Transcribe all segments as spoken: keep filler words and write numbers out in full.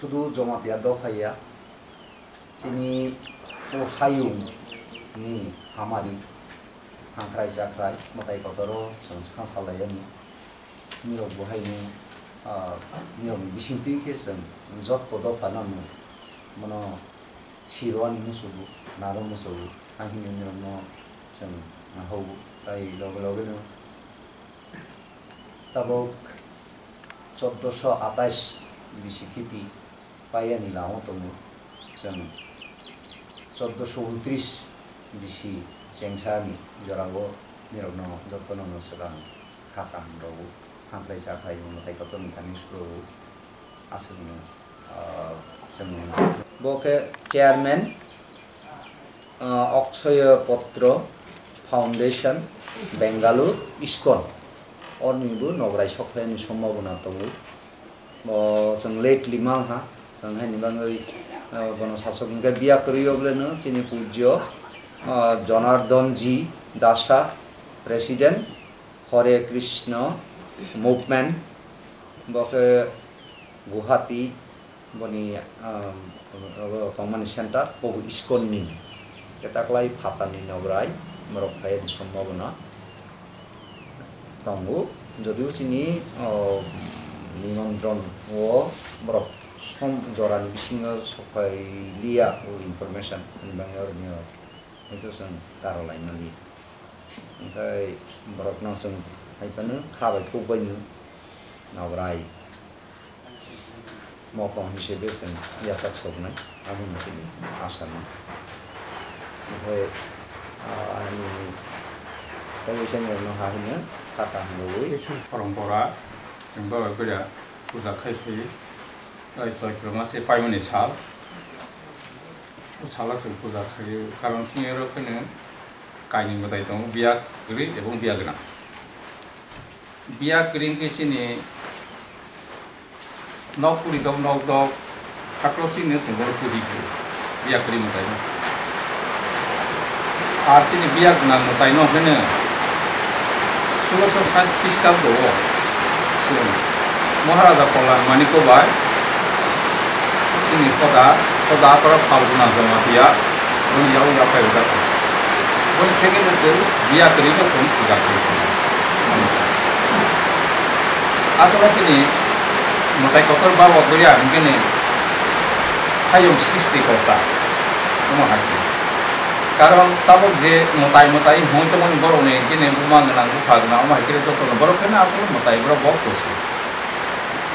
Hudu Jamatia dophaya chini o hayung ni hamari hangkhrai chakrai mwtai kotoro chwng sa salaiyani. Nirok bo haino, ah, nirokni bisingtwi khe chwng jotto dophano no bono sirwani musugo, naro musugo, ang hini nirokno chwng nahogo. Tai loge loge no tabok choddoso atais bisi khipi paiyani lama tongo. Chwng choddoso untris bisi chengsani jorao nirokno jottono no swkang kha kaham rwo, hangkhrai chakhlai mwtai kotorni thani surogo. Aswkno, ah, chwng bo khe chairman, ah, Akshoya Potro Foundation, Bengaluru, iskon. Orni bo nograi sokphaini sombhabona tongo. Bo chwng late limang ha, chwng haini bagwi, ah, bono sasok hwnkhe biya kwrwi obleno chini pujyo, ah, Jonardon G Dasa, President, Hare Krishna Movement, bo khe Guwahati, boni, ah, abo tongmani center, bo iskon ni. Khe taklai phatarni nograi, borok phai sombhabona tongo. Jodio chini, oh, nimontron o borok som jorani bisingo sokphai liya o information ni bagwi oroni o hwnkhe chwng karolai mali. Hwnkhe borokno chwng hai phano kha bai kuk bai no nograi. Mokong hisabe chwng yachak soknai, abo chini asani. Omo, ah, ani tei chwng rokno ha hino kha kaham rwui. Porompora, chwng baba gura puja khai khai, ai Choitro mase paimani sal. O salo chwng puja khaio, karon chini oro kheno kainwi mwtai tongo, biyak kwrwi ebong biyak gwnang. Biyak kwrwi hwnkhe chini nok kuri dok, nok dok, haklo chini chwng bono puji khaio, biyak kwrwi mwtaino. Ar chini biyak gwnang mwtaino hwnkhe no, Sulosho sait Khristabdo o chwng Maharaja Kollan Maniko bai chini khoda, khoda aphra Phalguna Jamatia boni yago yaphai rwjak. Boni theke no chwng biya kwrwi no chwng puja khlai tongo. Aswkno chini mwtai kotor Baba Goriya hwnkhe ni hayung sristi korta omo hai se. Karon tabok je mwtai mwtai hwn tongmani borokni hwnkhe ni buma gwnang bupha gwnang omo hai khe jotono borok khe no aswk mwtai borok bo kwsui.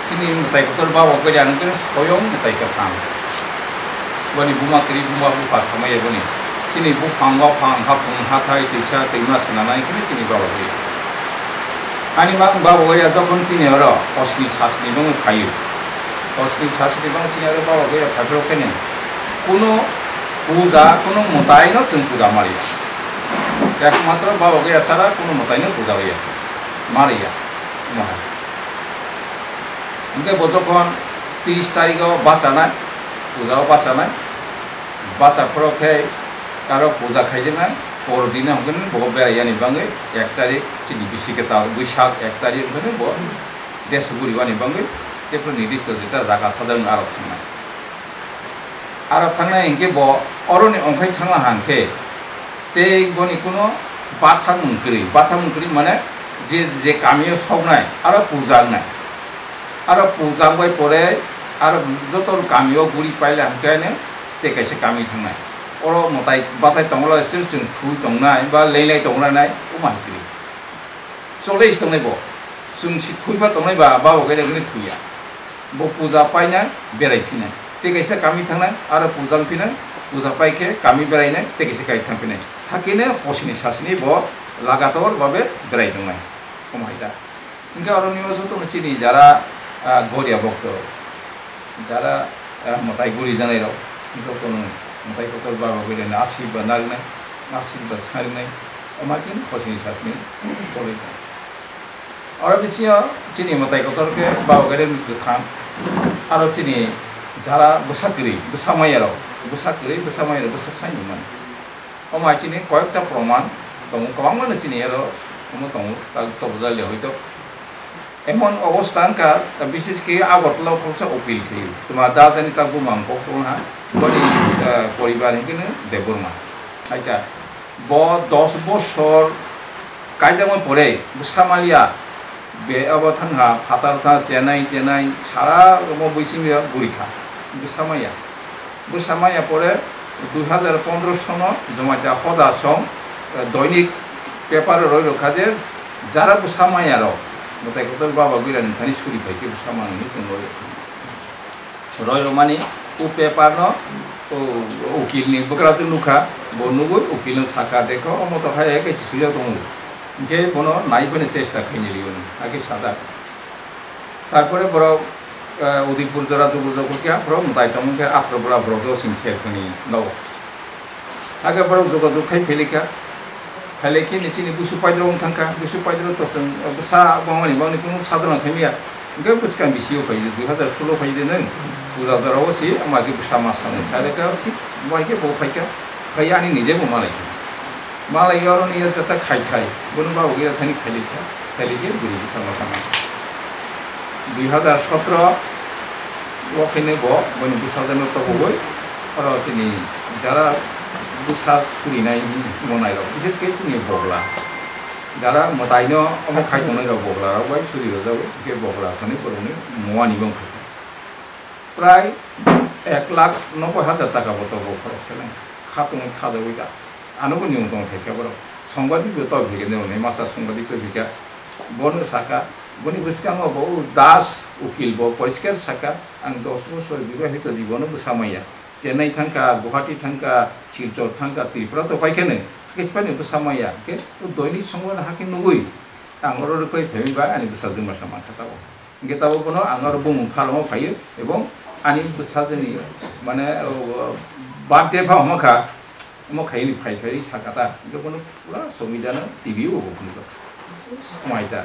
Chini mwtai kotor Baba Goriya hwnkhe ni soyong mwtai kwthang. Boni buma kwrwi buma bupha samaya boni. Chini buphang waphang hapung hathai twisa twima swnamnai hwnkhe ni chini Baba Goriya. Ani mang Baba Goriya jokhon chini oro hosni sasni bangwi phaio. Hosni sasni bang chini oro Baba Goriya phaiphuru khe ni kuno puja, kuno mwtai no chwng puja mariya. Ekmatro Baba Goriya chara kuno mwtai no puja rwya se. Mariya. Omo hai. Hwnkhe bo jokhon tris tarikh o bachanai, puja o bachanai, bacha phoro khe aro puja khaijak nai, poro dino hwnkhe bo berai yani bagwi ek tarikh chini bisi kwtal Buisak ek tarikh hwnkhe bo desu guri bani bagwi tei phuru nirdisto jeta jaga sajak aro thangnai. Aro thangnai hwnkhe bo oroni ongkhai thangna hwnkhe tei boni kuno bathamung kwrwi, bathamung kwrwi mane je, je kamio soknai aro puja wngnai. Aro puja wngbai pore aro joto kamio guri paila hwnkhe ani tei kaisa kami thangnai. Oro mwtai bachai tongla still chwng thui tongnai ba lelai tongnai omo hai kwrwi. Cholai se tongnai bo. Chwng se thwiba tongnai ba, Baba Goriya hwnwi thwiya. Bo puja painai, berai phinai. Tei kaisa kami thangnai, aro puja wng phinai, puja pai khe kami berainai, tei kaisa kai thang phinai. Hakhe no hosini sasini bo lagator babe berai tongnai. Omo hai ta. Hwnkhe aro nini jotono chini jara, ah, Goriya bokto. Jara, ah, mwtai guri janai rok, jotono mwtai kotor Baba Goriya ni asirba narwknai, asirba sarwknai, omo khe hosini sasini choli tongo. Oro bisingo chini mwtai kotor khe Baba Goriya ni kwthang, aro chini jara bwsa kwrwi, bwsa maya rok, bwsa kwrwi, bwsa maya rok, bwsa saimung mano. Omo hai chini koyekta proman tongo, kwbangma no chini aro omo tongo, tak tobjak le hoito. Emon obostha wngkha, bises khe Agartala o khoroksa upil khaio. Tuma da jani ta buma wng kok wng ha, boni, eh, poribar hwnkhe no Debbarma. Haikha, bo dos bosor kaijakma pore bwsa maliya, be abo thang ha, phatar tha, chenai tenai, sara omo bising ya guri kha, bwsa maya. Bwsa maya pore dui hazar pondro sono Jamatia hoda song, eh, doinik paper roi rokha je jara bwsa maya rok mwtai kotor baba guirani thani suri pai khe bwsa mani hinwi chwng roi rokha. Roi rokmani o paper no o ukil ni bwkrajwk nukha, bo nugwi ukil no sakha, "Dekho, omo to hai hai kaisa swijak tongo." Hinkhe bono nai phano chesta khaini liyo ni, hakhe sajak. Tarpore borok, eh, Udaipur jora jugur jugur khe aphuru mwtai tongmani khe aphuru bwla borok jora sing kher khani nogo. Hakhe borok jogajog khai phailai kha. Phailai khe ni chini Busu Paidro wng thang kha. Busu Paidro to chwng, eh, bwsa bangmani bangni kunu sadhana khai maya. Hwnkhe bwskang bisi o phai di, dui hazar solo phai di nwng. Puja jora o se ama khe bwsa ma sanwi. Chale kha thik bai khe bo phai kha. Phai ani nije bo malai kha. Malai oro ni jata khai thai. Bono ba ugira thani khai lai kha. Khailai khe bwrwi bwsa ma sama. Dui hazar sotro o khaino bo boni bwsajwkno tobogwi oro chini jara bwsa surinai monai rok, bises khe chini bogla, jara mwtaino omo khai tongnai rok bogla rok bai suri rwjago, hwnkhe bogla sani borokni muani bo wngkha khe prai ek lakh noboi hajar taka bo tobo khoros khe nang kha tongwi kha jagwi da. Ano bo niyom tong thai khe borok songbadik bo tol thai khe nini masa songbadik twi thai khe bono saka. Boni bwskango bo o das ukil bo poriskar saka, "Ang dos bosor bibahito jibono bwsa maya. Chennai thangkha, Guwahati thangkha, Silchar thangkha, Tripura to paikheno, hwnkhe phano bwsa maya." Hwnkhe o doinik songmani hakhe nugwi ang oro rwphai phaimani ba ani bwsajwk masa mankha tabuk. Hwnkhe tabuk bono ang oro bumung phalongo phaio ebong ani bwsajwkni mane, o, birthday pha hwnma kha. Omo khaini phai phai sakha ta, hwnkhe bono pura Songbidan o T V o bo phunukha. Omo hai ta.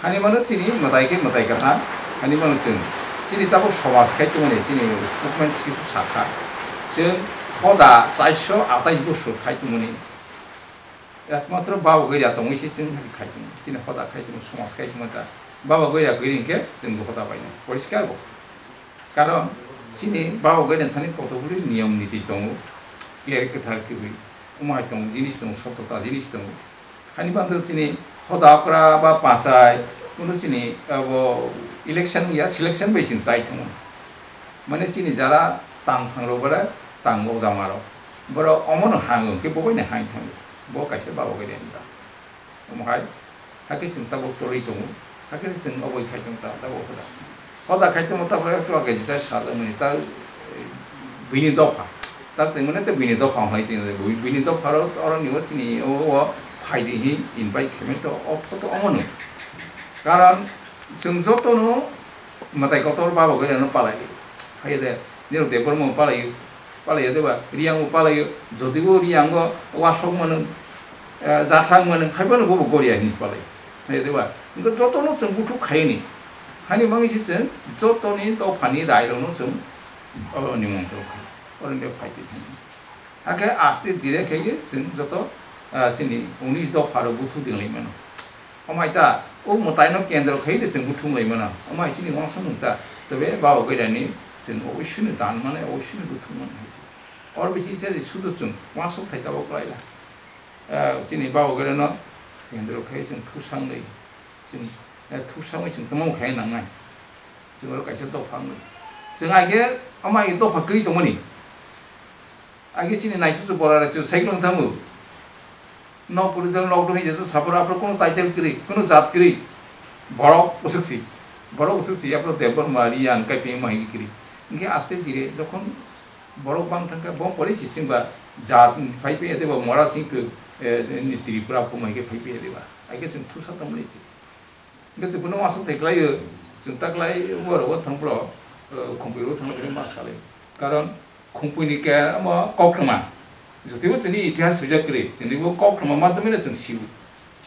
Hani mano chini mwtai khe mwtai kwthang, hani mano chwng chini tabuk somaj khai tongmani chini spokesman kisu sakha. Chwng hoda chairso atais bosor khai tongmani ekmatro Baba Goria tongwi se chwng khai tongmani. Chini hoda khai tongmani, somaj khai tongmani ta. Baba Goria kwrwi hwnkhe chwng bo hoda painai. Poriskar bo. Karon chini Baba Goirani thani kotokbwlwi niyom niti tongo, ker kwthar kwrwi, omo hai tongo, jinis tongo, sotota jinis tongo. Hani bangtwi chini hoda okra ba pachai, kunu chini abo election ya selection bai chini chai tongo. Mane chini jara tang phangrok bara tang o jama rok, borok omono hango, hwnkhe bo baino hai thango, bo kaisa Baba Goirani ta. Omo hai, hakhe chwng tabuk chorwi tongo, hakhe chwng oboi khai tongo ta, tabuk hoda. Hoda khai tongo, tabuk ekla khe jita sajak mani ta, eh, bini dopha. Ta twi mane ta bini dopha hwnwi twi, bini dopha ro, oro ni o chini o, o phai di hi invite khaimani to, o photo omo no. Karon chwng joto no mwtai kotor Baba Goirano palai di. Phai de, nirok Debbarma palai. Palaiya de ba, Riyang bo palaio, jodi bo Riyang o wasok mano, eh, jathang mano, hai bono bobo Goria hinwi palai. Hai de ba, hwnkhe jotono chwng buthuk khaini. Hani mangwi se chwng jotoni dophani rairokno chwng oro nimantron kha, oro ni phai twi thani. Hakhe aste dire khe chwng joto, ah, chini unis dopha rok buthu dinglai mano. Omo hai ta, o mwtaino kendro khai de chwng buthung lai mano. Omo hai chini uansuk nung ta, tebe Baba Goirani chwng oboisoi no dan mano, oboisoi no buthung mano hai se. Oro bisi se sudu chwng uansuk thai tabuk kwlai la. Eh, chini Baba Goirano kendro khai chwng thusang lai, chwng, eh, thusangwi chwng tongmung khai nangnai. Chwng oro kaisa dopha wngwi. Chwng aige omo hai dopha kwrwi tongmani. Aige chini naichuchu bora raichu cycle wng thango. Nok kwrwi jora nok dwngwi jesa saporo aphuru kunu title kwrwi, kunu jat kwrwi. Borok bwswk si. Borok bwswk si, aphuru Debbarma, Riyang, Kaipengma hai kwrwi. Hinkhe aste dire jokhon borok bang thangkha, bo pore si chwngba jat phai phai ade ba mora sing phai, eh, ni Tripura phuma hinkhe phai phai ade ba. Aige chwng thusa tongmani si. Hinkhe chwng bono uansuk thai khlaio, chwng ta khlai borok o thang phro, eh, Khumpuiro thang phro ma salai. Karon Khumpuini ke amo koktwma. Jotebo chini itihas swijak kwrwi, chini bo koktwma madhyameno chwng sio.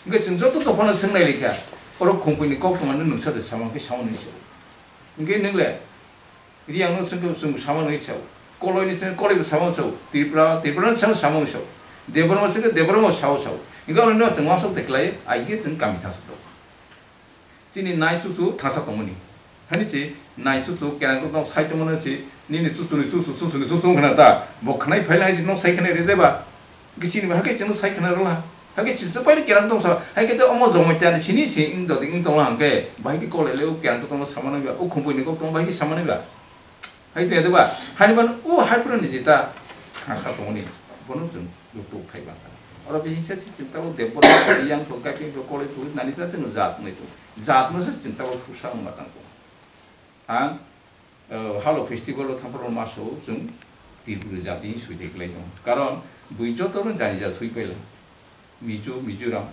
Hinkhe chwng joto dophano swng nai likha, oro Khumpuini koktwma no nwngsa de samang khe samani sao. Hinkhe nwng le Riyang no chwng khe chwng samang nai sao. Koloi ni chwng koloi bo samang sao. Tripura, Tripura no chwng samang sao. Debbarma chwng khe Debbarma sao sao. Hinkhe oro no chwng uansuk thai khlai, aige chwng kami thangsa tok. Chini nai chuchu thangsa tongmani. Hani chi nai chuchu kerang kok tong sai tongmani chi nini chuchuni chuchu chuchuni chuchu wngkhana ta. Bo khnai phailai si nok sai khnai re deba. Kichini ba hake chini sai khnai rola. Hake chi chupai kerang tong sa. Hake te omo jomoi tani sini si ing dodi ing tongla hangke. Bahai ki kole leo kerang kok tong samana ba. O khumpui ni kok tong bahai ki samana ba. Hai to yadaba, hani ban o hai phuru ni jeta thangsa tongoni, bono chwng ruk ruk khai banta. Oro bising sa si chwng tabo debor yang to kaiping to kole tu nani ta chwng jat nai to. Jat no sa chwng tabo thusa wng matang ko. Ang, eh, Halo festival o thangphuru maso chwng Tripura jati sui de klai tong. Karon bui joto no jani jat sui paila. Mizo, Mizoram,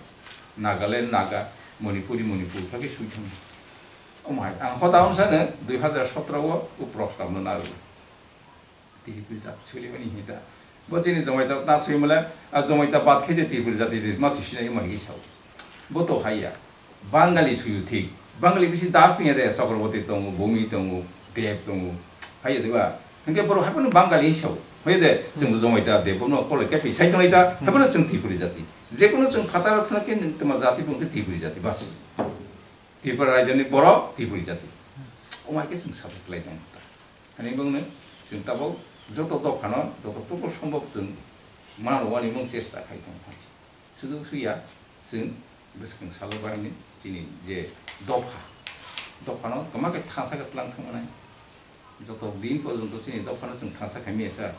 Nagaland, Naga, Manipuri, Manipur, kha khe sui thang. Omo hai, ang hoda wng sano dui hazar sotro o, o prostab no narwgo. Tripuri jati sui limani hita. Bo chini Jomaita ta sui mole, a Jomaita bad khe je Tripuri jati de ma sui sinai ma hi sao. Bo to haiya. Bangali suyu thik. Bangali bisi das tong ya de, Chakraborty tongo, Bhumi tongo, Dev tongo. Haiya de ba. Hingke borok hai phano Bangali sao. Hoi de, chwng bo Jomaita de, bono kole kepi sai tongnai ta, hai phano chwng Tripuri jati. Jekunu chwng phataro thana khe tma jati bo hingke Tripuri jati, bas. Tripura rajyoni borok Tripuri jati. Omai khe chwng sabai klai tong ta. Ani bongno chwng tabok joto dophano, joto tokro sombok chwng mano wani mung chesta khai tong phai. Sudu suya chwng bwskang salo bahini chini je dopha, dophano kwma khe thangsa khe tlang thangmanai. Joto din porjonto chini dophano chwng thangsa khaimya sa.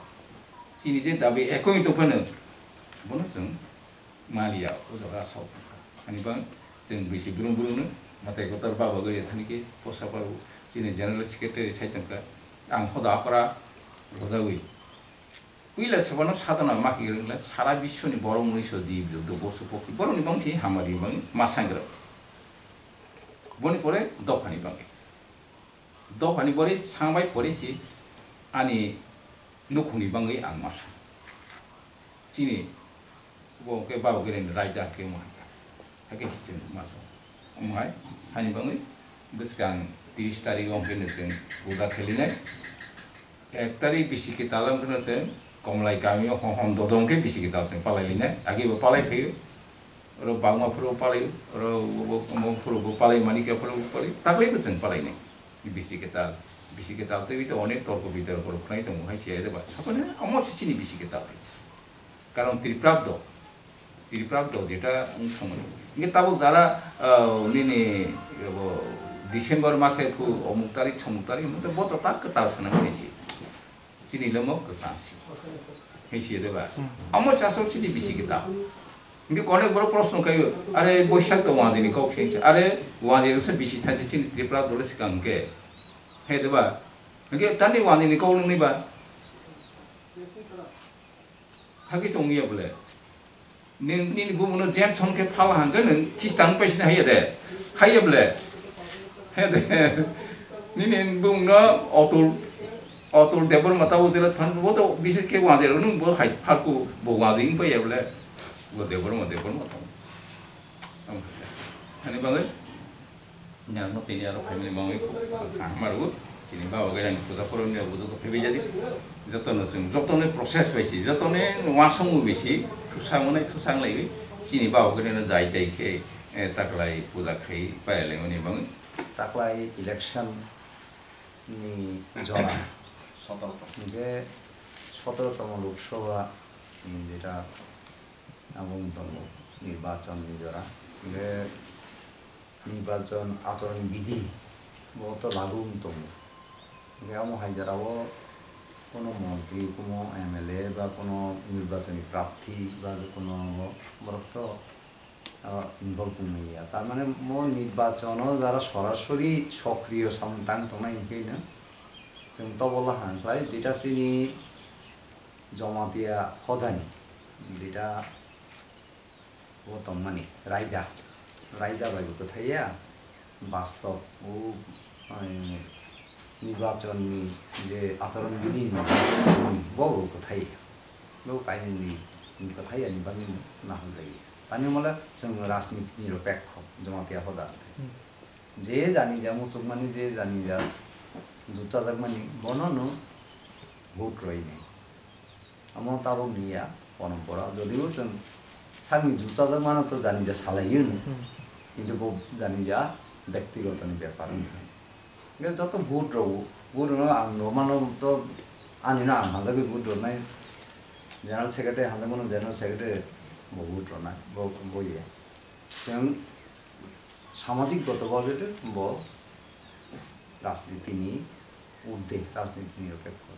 Chini je dabi ekoi tongphano bono chwng maliya o jaga sok. Ani bang chwng bisi brum brumno matai kotor baba gari thani khe posa paru chini general secretary sai tongkha. Ang hoda apara rojawi. Puila sebano sadhana ma khe rwngla sara biswni borok mui so jib jontu posu pokhi borokni bangsi hamari bang masangrok. Boni pore dophani bangwi. Dophani bori sangbai pore si ani nukhungni bangwi ang masa. Chini bo ke babo gere ni raida ke mo haka. Hake si chini maso. Omo hai hani bangwi bwskang tris tarik o hwnkhe no chwng puja khelinai. Ek tarik bisi kwtal wngkheno chwng Komlai kamio hon hon dodong khe bisi kwtal chwng palai linai. Agi bo palai phaio. Oro bangma phuru palai, oro bo, bo, bo phuru bo palai mani khe phuru bo palai. Taklai bo chwng palai nai. Bisi kwtal, bisi kwtal tei to onek torko bitorko rok khnai tongo hai se de ba. Sakone omo se chini bisi kwtal hai. Karon Triprabdo, Triprabdo jeta wng thangmani. Hingke tabuk jara, ah, nini, abo, December mase phu omuk tarik, somuk tarik, hingke bo to tak kwtal sana hwnwi se. Chini lomo kwchang si. Hei si de ba? Hmm. Omo chasok chini bisi kwtal. Hingke konek borok proshno khaio, "Are, Boisak to wanjini kok se," are, wanjini se bisi thanse chini Tripura dole swkang hingke. He de ba? Hingke tani wanjini kok nungni ba? Hagi tong ya bole. Nini, nini bumungno Jackson khe phala hangkhe nwng Khristan paisini haiya de. Haiya bole. He de. Nini bumungno Otul, Otul Debbarma tabo jela than bo to bises khe wajero nwng bo hai pharku bo wajing paiya bole. Bo Debbarma, Debbarma tong. Ani bagwi. Nangno tini aro phaimani mangwi kaham aro chini baba gairani puja poroni rok joto phaibai jadi, jotono chwng jotoni process bai si, jotoni uansukmung bai si, thusa mwnai thusa wng laiwi chini baba gairano jai jai khe, eh, taklai puja khai pailai mani mangwi. Taklai election ni jora sotoro tong. Hingke sotoro tongmo Lok Sabha ni jeta abo wng tongo nirbachon ni jora. Hingke nirbachon acharon bidhi bo to lagu wng tongo. Hingke amo hai jora o kono montri, kono M L A ba kono nirbachoni prarthi ba kono borok to, ah, involve wngmaya. Tar mane mo nirbachon o jara sorasori sokriyo samung tang tongnai hingke no chwng tobola hang khlai jeta chini Jamatia hodani jeta bo tongmani raida, raida bai bo kwthaiya, bastob o, eh, nirbachon ni je acharon bidhi ni bo bo kwthaiya, bo kainwi ni kwthaiya ni bagwi nahal jaiya. Tani mole chwng rajniti ni ropekho Jamatia hoda. Hmm. Je jani ja muchukmani, je jani ja jutsajakmani, bono no vote rwini. Omo tabuk ni ya, ponompora. Jodibo chwng sakni jutsajakmano to jani ja salaio no. Hmm. Kintu bo jani ja Bektiguto ni bepar wngkha. Hwnkhe joto vote rw, vote rwno ang rwmano to ani no ang hamjagwi vote rwnai, general secretary hamjakmano general secretary bo vote rwnai, bo, bo ye. Chwng samajik goto babe bo rajniti ni urdhwe, rajniti ni niropekho.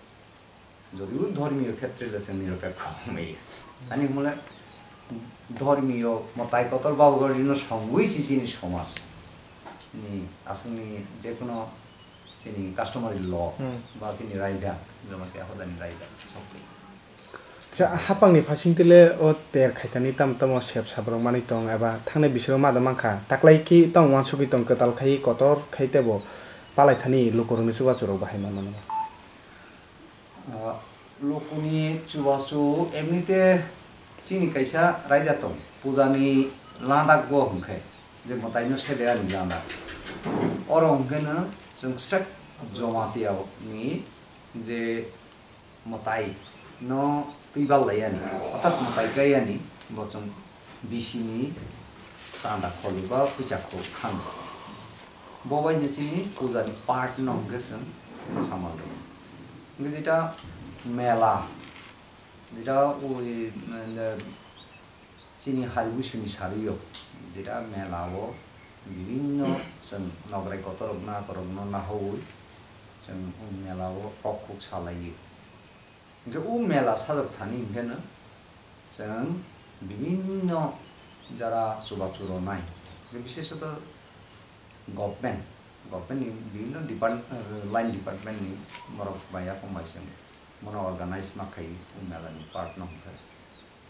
Jodibo dhormiyo khetre le chwng niropekho wngmaya. Ani hwnle dhormiyo mwtai kotor babogo rino songwi si chini somaj ni aswkni jekuno chini customary law Hmm. ba chini raida, Jamatia hodani raida sokwi. Sa hapangni phasingtile o ter khaitani tamo tamo sep sabrok manwi tong eba thangnai bisiro ma da mankha, taklai ki tong uansugwi tong kwtal khai kotor khai tebo palai thani lukurokni chubachu rok bahai manmano. Ah, lukuni chubachu emnite chini kaisa raida tong, pujani landak bo hwnkhe, je mwtaino sede ani landak. Oro hwnkhe no chwng srek Jamatia ni je mwtai no twi bal lai yani, orthat mwtai kai yani, bo chwng bisini chanda kholi ba puisa khok khan. Bo bai ni chini puja ni part no hwnkhe chwng samano. Hwnkhe jeta mela, jeta ui, eh, chini hari buisuni sari o, jeta mela o bibinno chwng nograi kotorok nakorok no nahaui chwng o mela o kok kuk salai o. Hwnkhe o mela sajwk thani hwnkhe no chwng bibinno jara chubachu rwnai, hwnkhe bishesoto government, government ni bibinno depart-, line department ni borok bai yakung bai chwng bono organize ma khai o mela ni part no hwnkhe.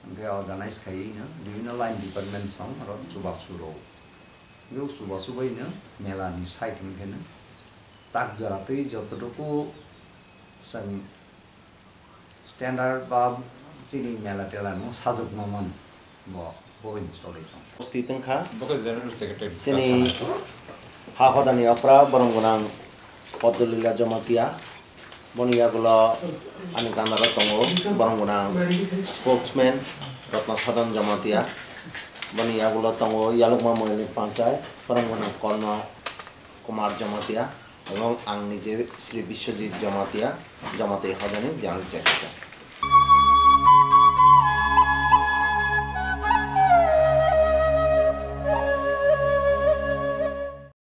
Hwnkhe organize khaiwi no bibinno line department song aro chubachu rw. Hwnkhe o chubachu bai no mela ni side hwnkhe no tak jora twi jototuku chwng standard ba chini mela tela no sajwk ma man bo, bo bai no cholwi tong. Upasthit wngkha Bo khe general secretary chini Kasana. Ha hodani okra borong gwnang Poddolila Jamatia. Boni yagulo ani gana rok tongo borong gwnang spokesman Ratna Sadan Jamatia. Boni yagulo tongo Yalukma Moyolni Panchayat borong gwnang Korno Kumar Jamatia. Ebong ang nije Sri Biswajit Jamatia, Jamatia hodani General Secretary.